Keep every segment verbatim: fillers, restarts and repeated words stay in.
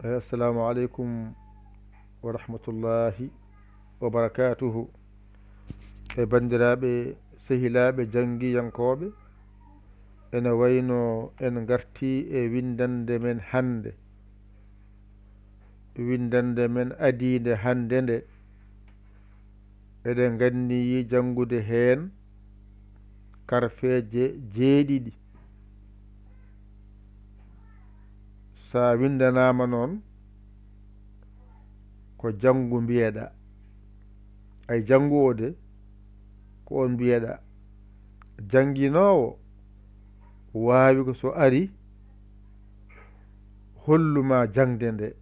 Assalamu aleykum wa rahmatullahi wa barakatuhu. E banndiraaɓe, sehilaaɓe, janngiyankooɓe, ene wayno en ngartii e winndannde men hannde. Winndannde men adiinde hannde nde, eɗen nganniyii janngude heen karfeeje jeeɗiɗi. So a winndanaama noon, ko janngu mbiyeɗaa. Ay, janngu o de, ko on mbiyeɗaa. Jannginoowo waawi ko so ari, hollu ma jaŋde nde.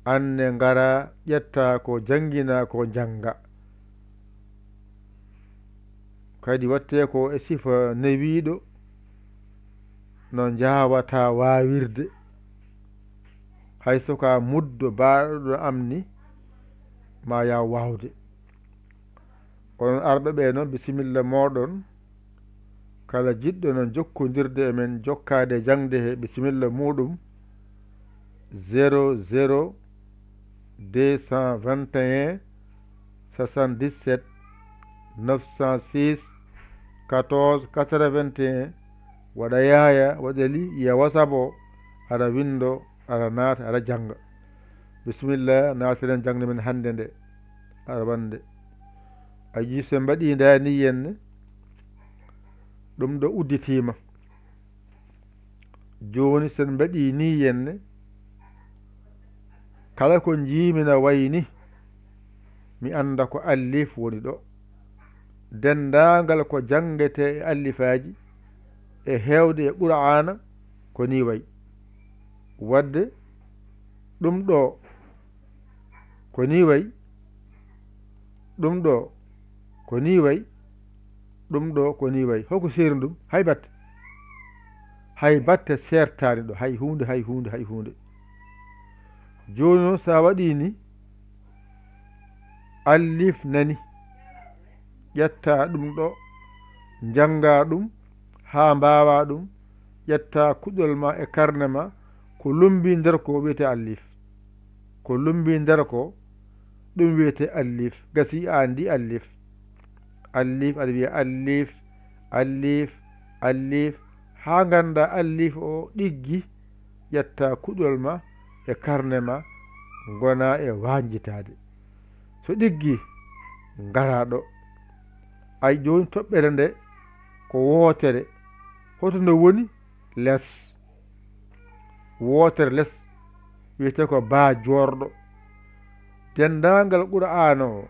Aan ne ngara ƴetta ko jannginaa ko njannga. Kadi waɗtee ko e sifa newiiɗo no njaawata waawirde. Hay so ka muddo baaɗo am ni, ma yaaw waawde. Onon arɓe ɓe noon, bisimilla mooɗon. Kala jiɗɗo noon jokkondirde e men, jokkaade e jaŋde he, bisimilla muuɗum, zéro zéro deux cent vingt et un soixante-dix-sept neuf cent six quatorze quatre-vingt-un. Waɗa Yahaya, waɗa Li, yiya WhatsApp o, aɗa winndo, aɗa naata, aɗa jannga. Bisimilla, naatiren jaŋde men hannde nde, aɗa wannde. A yii, so en mbaɗii ndaa ni henne, ɗum ɗo udditiima. Jooni, so en mbaɗii ni henne, kala ko njiimi na wayi ni, mi annda ko allif woni ɗo. Denndaangal ko janngetee e allifaaji e heewde e Qur'aana ko ni wayi. Waɗde ɗum ɗo ko ni wayi, ɗum ɗo ko ni wayi, ɗum ɗo ko ni wayi. Hoko seeri ɗum? Hay batte. Hay batte seertaani ɗo, hay huunde, hay huunde, hay huunde. Jooni noon, so a waɗii ni, allif nani, ƴetta ɗum ɗo, njannga ɗum haa mbaawa ɗum, ƴetta kuɗol ma e karne ma, ko lummbi nder ko wiyetee allif. Ko lummbi nder ko, ɗum wiyetee allif. Gasi, a anndi allif. Allif, aɗa wiya allif, allif, allif, haa ngannda allif o ɗiggi, ƴetta kuɗol ma e karne ma, ngona e wañjitaade. So ɗiggi, ngara ɗo. Ay, jooni toɓɓere nde ko wootere. Hoto nde woni? Les. Wootere les wiyetee ko baa joorɗo. Denndaangal Qur'aana o,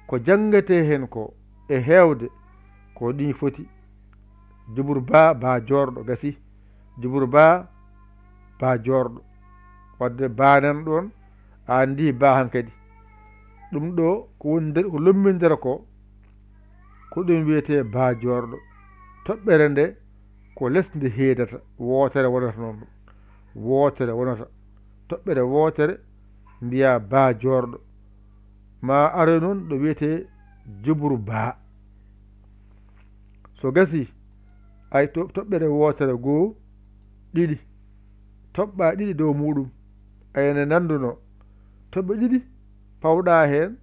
ko janngetee heen ko e heewde, ko ɗi foti. Jubur baa, baa joorɗo, gasi. Jubur baa, baa joorɗo. Waɗde baa nan ɗoon, a anndi baa hankadi. Ɗum ɗo ko woni nder, ko lummi nder ko, ko ɗum wiyetee baa joorɗo. Toɓɓere nde ko les nde heedata, wootere wonata noon. Wootere wonata. Toɓɓere wootere mbiyaa baa joorɗo. Ma aroy noon ɗo wiyetee jubur baa. So gasi, ay to-, toɓɓere wootere goo, ɗiɗi. Toɓɓa ɗiɗi dow muuɗum. Ay ne nannduno. Toɓɓe ɗiɗi pawɗa heen,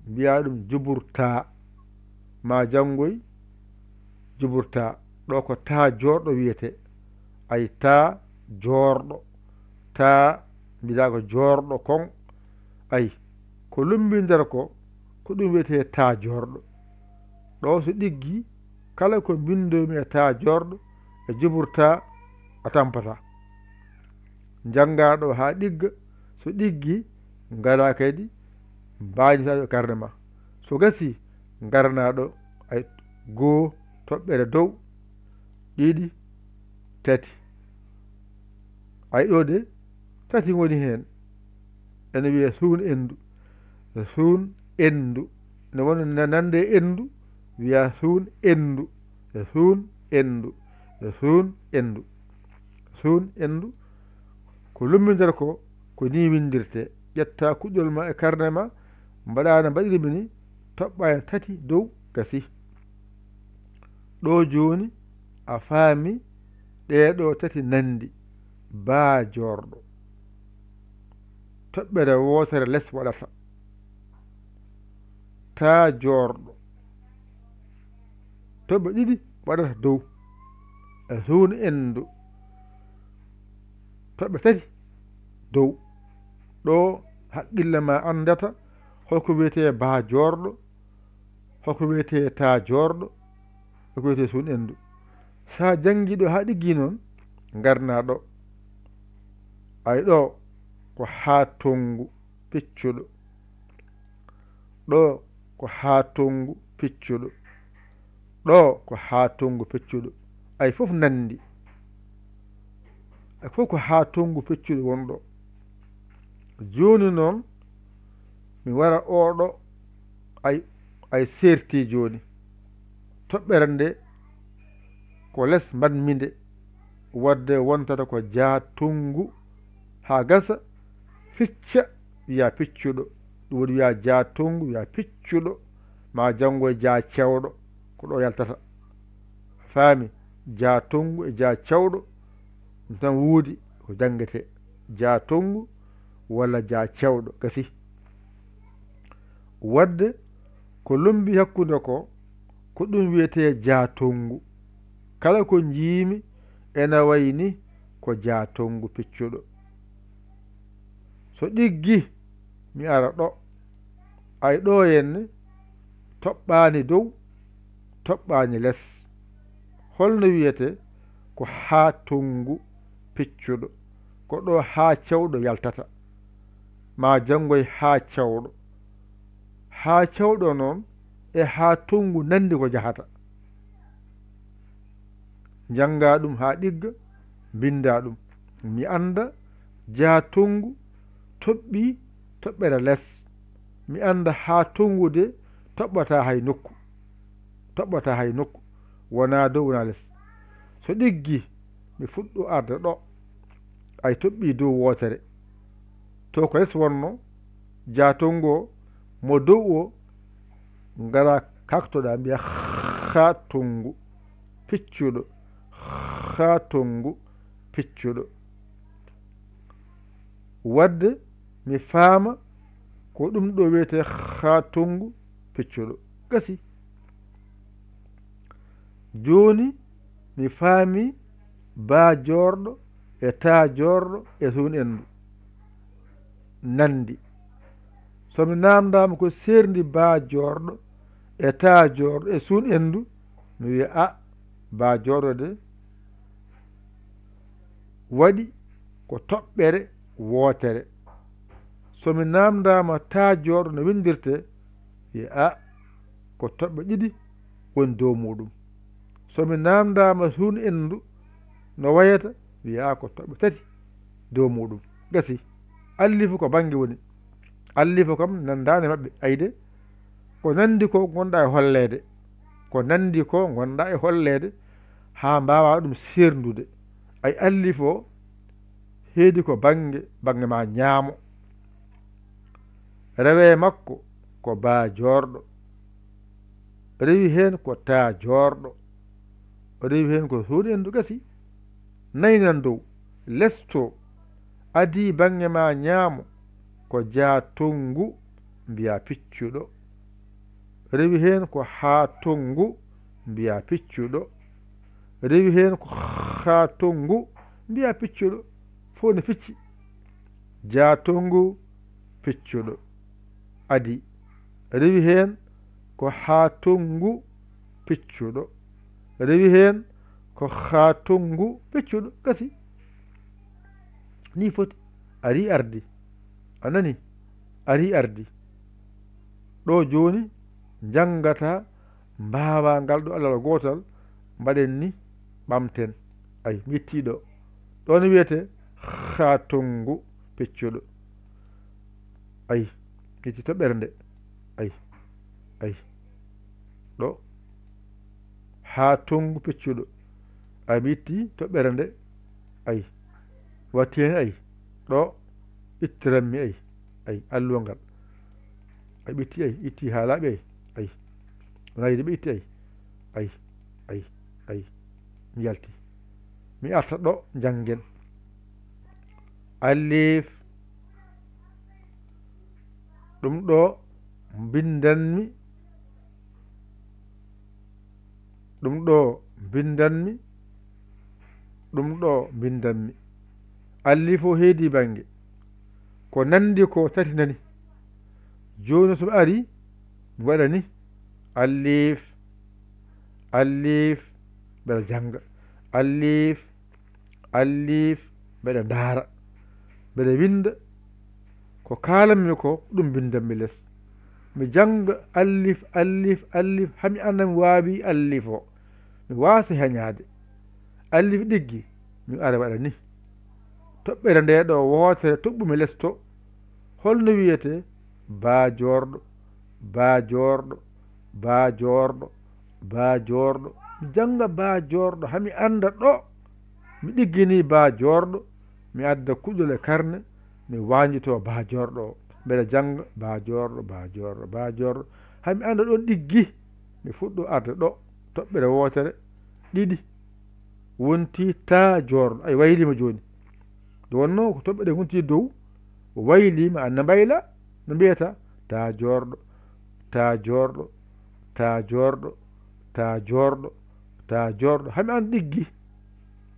mbiyaa ɗum jubur taa. Ma janngoy jubur taa. Ɗo ko taa joorɗo wiyetee. Ay taa joorɗo. Taa mbiɗa ko joorɗo kon. Ay, ko lumbi nder ko, ko ɗum wiyetee taa joorɗo. Ɗo so ɗiggi, kala ko mbinndomi e taa joorɗo e jubur taa, a tampataa. Njanngaa ɗo haa ɗigga, so ɗiggi, ngaraa kadi mbaañitaa ɗo e karne ma. So gasi, ngaranaa ɗo, ay, goo, toɓɓere dow, ɗiɗi, tati. Ay, ɗo de, tati ngoni heen. Ene wiyee suun enndu. Suun enndu. Ne wona na-, nande e enndu, wiyaa suun enndu. Suun enndu. Suun enndu. Suun enndu. Ko lumbi nder ko, ko nii winndirtee. Ƴetta kuɗol ma e karne ma, mbaɗaa no mbaɗirmi ni, toɓɓa heen tati dow, gasi. Ɗo jooni a faami ɗee ɗo tati nanndi. baa joorɗo. Toɓɓere wootere les waɗata. Taa joorɗo. Toɓɓe ɗiɗi waɗata dow. E suun endu. Toɓɓe tati dow. Ɗo haqqille ma anndata holko wiyetee baa joorɗo, holko wiyetee taa joorɗo, holko wiyetee suun endu. So a janngii ɗo haa ɗiggi noon, ngarnaa ɗo. Ay ɗo ko haa tonngu piccuɗo. Ɗo ko haa tonngu piccuɗo. Ɗo ko haa tonngu piccuɗo. Ay fof nanndi. Ay fof ko haa tonngu piccuɗo won ɗo. Jooni noon, mi wara oo ɗo, ay, ay seerti jooni. Toɓɓere nde ko les mbaɗmi nde, waɗde wontata ko jaa tonngu haa gasa, ficca, wiya piccuɗo. Ɗum waɗi wiya jaa tonngu, wiya piccuɗo, ma janngo e jaa cewɗo, ko ɗo yaltata. Faami? Jaa tonngu e jaa cewɗo, ɗum tan woodi ko janngetee. Jaa tonngu walla jaa cewɗo, gasi. Waɗde ko lombi hakkunde ko, ko ɗum wiyetee jaa tonngu. Kala ko njiimi ena wayi ni ko jaa tonngu piccuɗo. So ɗiggi, mi ara ɗo. Ay ɗo henne, toɓɓaani dow, toɓɓaani les. Holno wiyetee? Ko haa tonngu piccuɗo. Ko ɗo haa cewɗo yaltata. Ma janngoy haa cewɗo. Haa cewɗo noon e haa tonngu nanndi ko jahata. Njanngaa ɗum haa ɗigga, mbinndaa ɗum. Mi annda jaa tonngu toɓɓii toɓɓere les. Mi annda haa tonngu de toɓɓataa hay nokku. Toɓɓataa hay nokku. Wonaa dow, wonaa les. So ɗiggi, mi fuɗɗo arde ɗo. Ay toɓɓii dow wootere. To ko les wonno, jaa tonngu o, mo dow o, ngara kaktoɗaa, mbiya haa tonngu piccuɗo, haa tonngu piccuɗo. Waɗde mi faama ko ɗum ɗo wiyetee haa tonngu piccuɗo. Gasi. Jooni mi faami baa joorɗo e taa joorɗo e suun endu. Nanndi. So mi naamndaama ko seerndi baa joorɗo e taa joorɗo e suun endu, mi wiya, a, baa joorɗo de waɗi ko toɓɓere wootere. So mi naamndaama taa joorɗo no winndirtee, wiya, a, ko toɓɓe ɗiɗi woni dow muuɗum. So mi naamndaama suun endu no wayata, wiya, a, ko toɓɓe tati dow muuɗum. Gasi. Allifu ko bannge woni. Allifu kam nanndaani e maɓɓe. Ayde, ko nanndi ko ngonɗaa e holleede. Ko nanndi ko ngonɗaa e holleede haa mbaawaa ɗum seerndude. Ay allifu o heedi ko bannge, bannge ma ñaamo. Rewe makko ko baa joorɗo. Rewi heen ko taa joorɗo. Rewi heen ko suun endu gasi. Nayi nan dow, les to, adii bannge ma ñaamo, ko jaa tonngu, mbiya piccuɗo. Rewi heen ko haa tonngu, mbiya piccuɗo. Rewi heen ko haa tonngu, mbiya piccuɗo. Fof ne ficci. Jaa tonngu, piccuɗo. Adii. Rewi heen ko haa tonngu piccuɗo. Rewi heen ko haa tonngu piccuɗo. Gasi. Ni foti. Ari ardi. A nani? Ari ardi. Ɗo jooni njanngata mbaawaa ngal ɗo alal gootal, mbaɗen ni, ɓamten. Ay, mi ittii ɗo. Ɗo ne wiyetee haa tonngu piccuɗo. Ay, mi itti toɓɓere nde. Ay, ay. Ɗo. Haa tonngu piccuɗo. Ay, mi itti toɓɓere nde. Ay. Watti heen ay. Ɗo. Ittiranmi ay. Ay, alluwa ngal. Ay, ɓe itti ay. Itti haa laaɓi ay. Ay. Wonaa yiide ɓe itti ay. Ay, ay, ay. Mi yalti. Mi arta ɗo njanngen. Alif. Ɗum ɗo mbindanmi. Ɗum ɗo mbindanmi. Ɗum ɗo mbindanmi. Alif o heedi bannge. Ko nanndi ko tati nani. Jooni so mi ari, mi waɗa ni. Alif. Alif. Mbeɗa jannga. Alif. Alif. Mbeɗa ndaara. Mbeɗa winnda. Ko kaalanmi ko, ɗum mbindanmi les. Mi jannga alif, alif, alif, haa mi annda mi waawi alif o. Mi waasa heñaade. Alif ɗiggi, mi ara waɗa ni. Toɓɓere nde ɗo wootere toɓɓumi les to. Holno wiyetee? Baajoorɗo, baajoorɗo, baajoorɗo, baajoorɗo. Mi jannga baajoorɗo, haa mi annda ɗo. Mi ɗiggini baajoorɗo, mi adda kuɗol e karne, mi wañjito baajoorɗo o. Mbeɗa jannga baajoorɗo, baajoorɗo, baajoorɗo. Haa mi annda ɗon ɗiggi, mi fuɗɗo arde ɗo, toɓɓere wootere, ɗiɗi, wonti taajoorɗo. Ay, waylima jooni. Nde wonno ko toɓɓere wonti dow, o waylima, an na mbayla, no mbiyata? Taajoorɗo, taajoorɗo, taajoorɗo, taajoorɗo, taajoorɗo. Haa mi annda ɗiggi,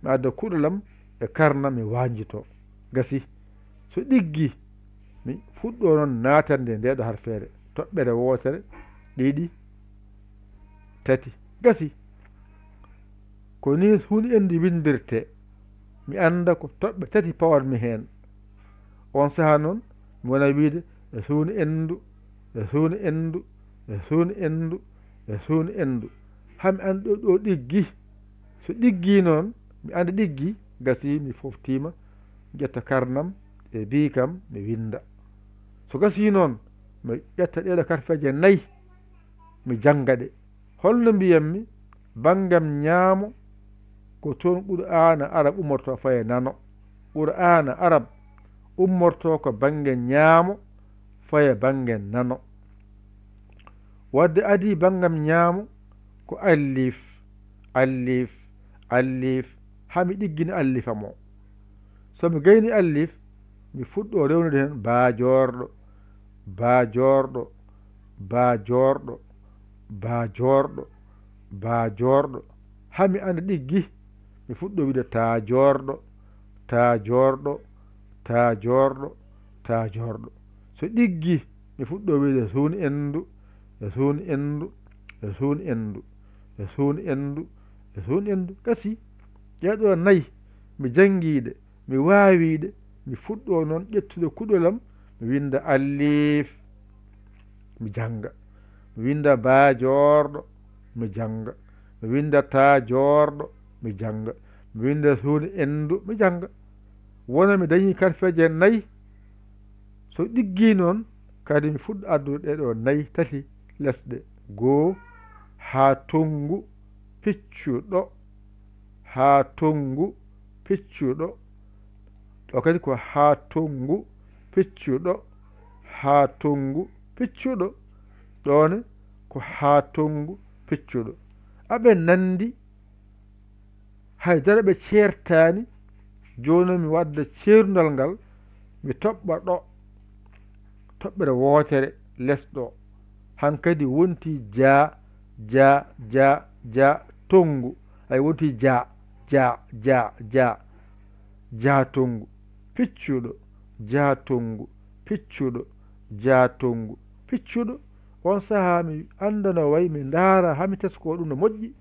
mi adda kuɗolam e karna, mi wañjito. Gasi. So ɗiggi, mi fuɗɗo noon naatande nde ɗo harfeere. Toɓɓere wootere, ɗiɗi, tati. Gasi. Ko ni suun endu winndirtee. Mi annda ko toɓɓe tati pawanmi heen. On sahaa noon, mi wona wiide, e suun endu, e suun endu, e suun endu, e suun endu. Haa mi annda ɗo, ɗo ɗiggi. So ɗiggi noon, mi annda ɗiggi, gasi mi foftiima, mi ƴetta karnam e bikam, mi winnda. So gasi noon, mi ƴetta ɗeeɗo karfeeje nayi, mi jannga ɗe. Holno mbiyatmi? Banngam ñaamo, ko toon Qur'aana Arab ummortoo faye nano. Qur'aana Arab ummortoo ko bannge ñaamo, faye bannge nano. Wadde adii banngam ñaamo ko alif, alif, alif, haa mi ɗiggini allifam o. So mi gayni alif, mi fuɗɗo rewnude heen baajoorɗo, baajoorɗo, baajoorɗo, baajoorɗo, baajoorɗo. Haa mi annda ɗiggi, mi fuɗɗo wiide taajoorɗo, taajoorɗo, taajoorɗo, taajoorɗo. So ɗiggi, mi fuɗɗo wiide suun endu, e suun endu, e suun endu, e suun endu, e suun endu. Gasi, ɗeeɗo nayi, mi janngiiɗe, mi waawiiɗe, mi fuɗɗo noon ƴettude kuɗolam, mi winnda alif, mi jannga. Mi winnda baajoorɗo, mi jannga. Mi winnda taajoorɗo, mi jannga. Mi winnda suun endu, mi jannga. Wona mi dañi karfeeje nayi. So ɗiggi noon, kadi mi fuɗɗo addude ɗeeɗo nayi, tati lesɗe. Goo, haa tonngu, piccuɗo, haa tonngu, piccuɗo. Ɗo kadi ko haa tonngu, piccuɗo, haa tonngu, piccuɗo. Ɗoone ko haa tonngu, piccuɗo. Aɓe nanndi, haydara ɓe ceertaani. Jooni mi wadda ceerundal ngal, mi toɓɓa ɗo, toɓɓere wootere les ɗo. Hankadi wonti jaa, jaa, jaa, jaa, tonngu. Ay, wonti jaa, jaa, jaa, jaa, jaa tonngu, piccuɗo, jaa tonngu, piccuɗo, jaa tonngu, piccuɗo. On sahaa mi annda no wayi, mi ndaara haa mi teskoo ɗum no moƴƴi.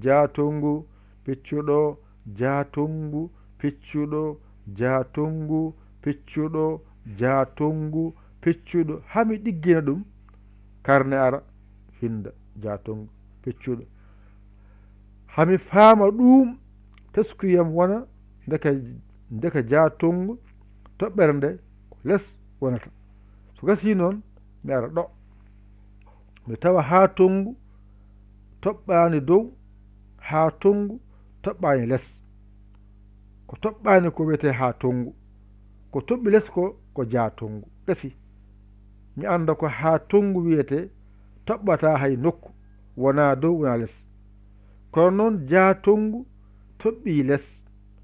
Jaa tonngu, piccuɗo, jaa tonngu, piccuɗo, jaa tonngu, piccuɗo, jaa tonngu, piccuɗo. Haa mi ɗiggina ɗum, karne ara, winnda, jaa tonngu, piccuɗo. Haa mi faama ɗum, teskuyam wona, ndeke, ndeke jaa tonngu, toɓɓere nde, ko les wonata. So gasii noon, mi ara ɗo. Mi tawa haa tonngu toɓɓaani dow, haa tonngu toɓɓaani les. Ko toɓɓaani ko wiyetee haa tonngu. Ko toɓɓi les ko, ko jaa tonngu. Gasi. Mi annda ko haa tonngu wiyetee, toɓɓataa hay nokku, wonaa dow, wonaa les. Kono noon jaa tonngu toɓɓii les.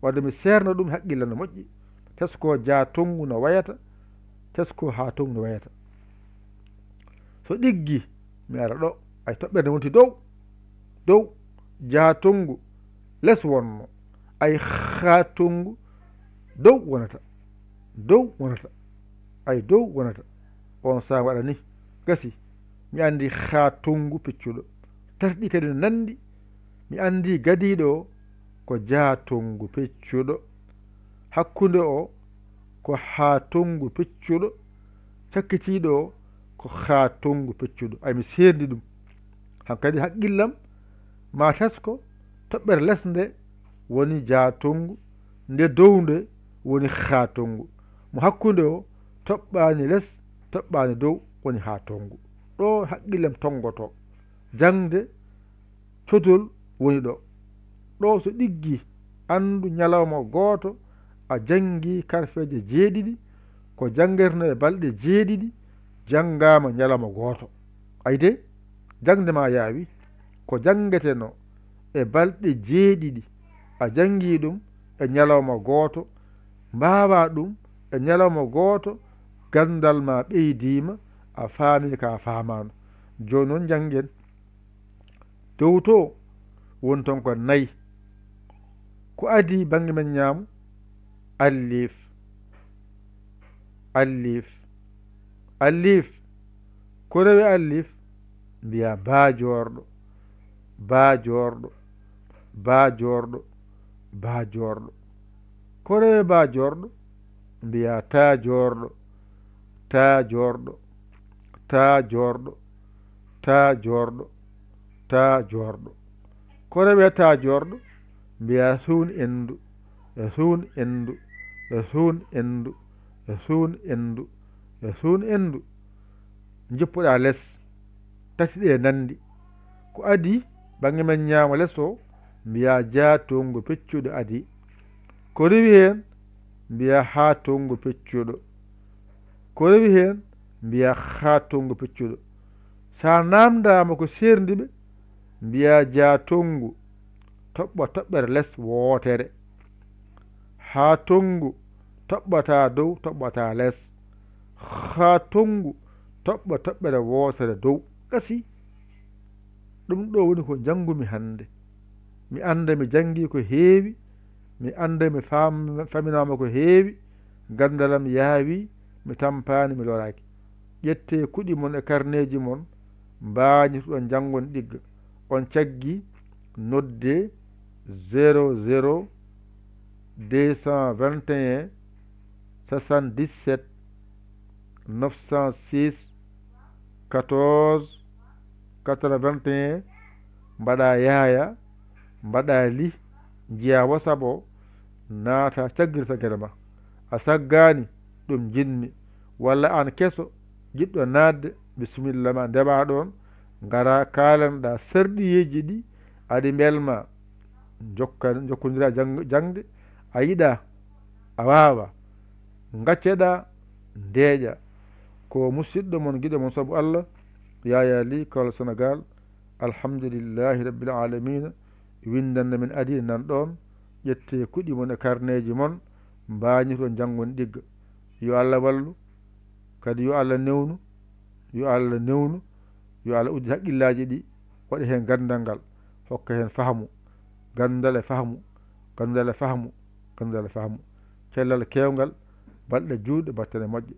Wadde mi seerna ɗum haqqille no moƴƴi. Mi Tesko jaatongu no wayata, tesko haatongu no wayata. So ɗiggi, mi ara ɗo, ay toɓɓere nde wonti dow, dow, jaatongu les wonno, ay haatongu dow wonata, dow wonata, ay dow wonata. On saa waɗa ni, gasi, mi anndi haatongu piccuɗo. Tati ɗi kadi no nanndi, mi anndi gadiiɗo o ko jaatongu peccuɗo. Hakkunde o ko haatongu peccuɗo. Cakkitiiɗo o ko haatongu peccuɗo. Ay, mi seerndi ɗum. Hankadi haqqillam ma tesko, toɓɓere les nde woni jaatongu, nde dow nde woni haatongu. Mo hakkunde o toɓɓaani les, toɓɓaani dow, woni haatongu. Ɗo haqqillam tonngoto. Jaŋde codol woni ɗo. Ɗo so ɗiggi, anndu ñalawma gooto a janngi karfeeje jeeɗiɗi, ko janngeteno e balɗe jeeɗiɗi, janngaama ñalawma gooto. Ay de, jaŋde ma yaawi, ko janngeteno e balɗe jeeɗiɗi, a janngi ɗum e ñalawma gooto, mbaawa ɗum e ñalawma gooto, ganndal ma ɓeydiima, a faami ka faamaano. Jooni noon njanngen. Dow to woni toon ko nayi. Ko adii bannge men ñaamo? Alliif. Alliif. Alliif. Ko rewi alliif? Mbiyaa baajoorɗo. Baajoorɗo. Baajoorɗo. Baajoorɗo. Ko rewi baajoorɗo? Mbiyaa taajoorɗo. Taajoorɗo. Taajoorɗo. Taajoorɗo. Taajoorɗo. Ko rewi taajoorɗo? Mbiyaa suun endu. E suun endu. E suun endu. E suun endu. E suun endu. Njippuɗaa les. Tati ɗe nanndi. Ko adii bannge men ñaamo les o? Mbiyaa jaatongu peccuɗo adii. Ko rewi heen? Mbiyaa haatongu peccuɗo. Ko rewi heen? Mbiyaa haatongu peccuɗo. So a naamndaama ko seerndi ɓe, mbiyaa jaatongu toɓɓa toɓɓere les wootere. Haatongu toɓɓataa dow, toɓɓataa les. Haatongu toɓɓa toɓɓere wootere dow. Gasi. Ɗum ɗo woni ko njanngumi hannde. Mi annda, mi janngi ko heewi, mi annda, mi faam-, faminaama ko heewi, ganndal am yaawi, mi tampaani, mi loraaki. Ƴettee kuɗi mon e karneeji mon, mbaañitoɗon njanngon ɗigga. On caggi, noddee zéro zéro deux cent vingt et un soixante-dix-sept neuf cent six quatorze quatre-vingt-un, mbaɗa Yahaya, mbaɗa Li, njiya WhatsApp o, naata caggirta gere ma. A saggaani, ɗum njiɗmi. Walla aan keso, jiɗɗo naatde, bisimilla ma, ndeɓa ɗoon, ngara kaalanɗa sarɗiyeeji ɗi, aɗi mbelma, jokka-, jokkondira jang-, jaŋde, a yiɗa, a waawa, ngacceɗa, ndeeƴa. Ko musiɗɗo mon, giɗo mon sabu Allah, Yaya Ly, Kawal Senegal. Alhamdulillahi Rabbil Alamina, winndannde men adii nan ɗoon, ƴettee kuɗi mon e karneeji mon, mbaañitoɗon njanngon ɗigga. Yo Allah wallu, kadi yo Allah newnu, yo Allah newnu, yo Allah uddi haqqillaaji ɗi, waɗa heen ganndal ngal, hokka heen fahmu, ganndal e fahmu, ganndal e fahmu, ganndal e fahmu. Cellal keewngal, balɗe juutɗe, battane moƴƴe.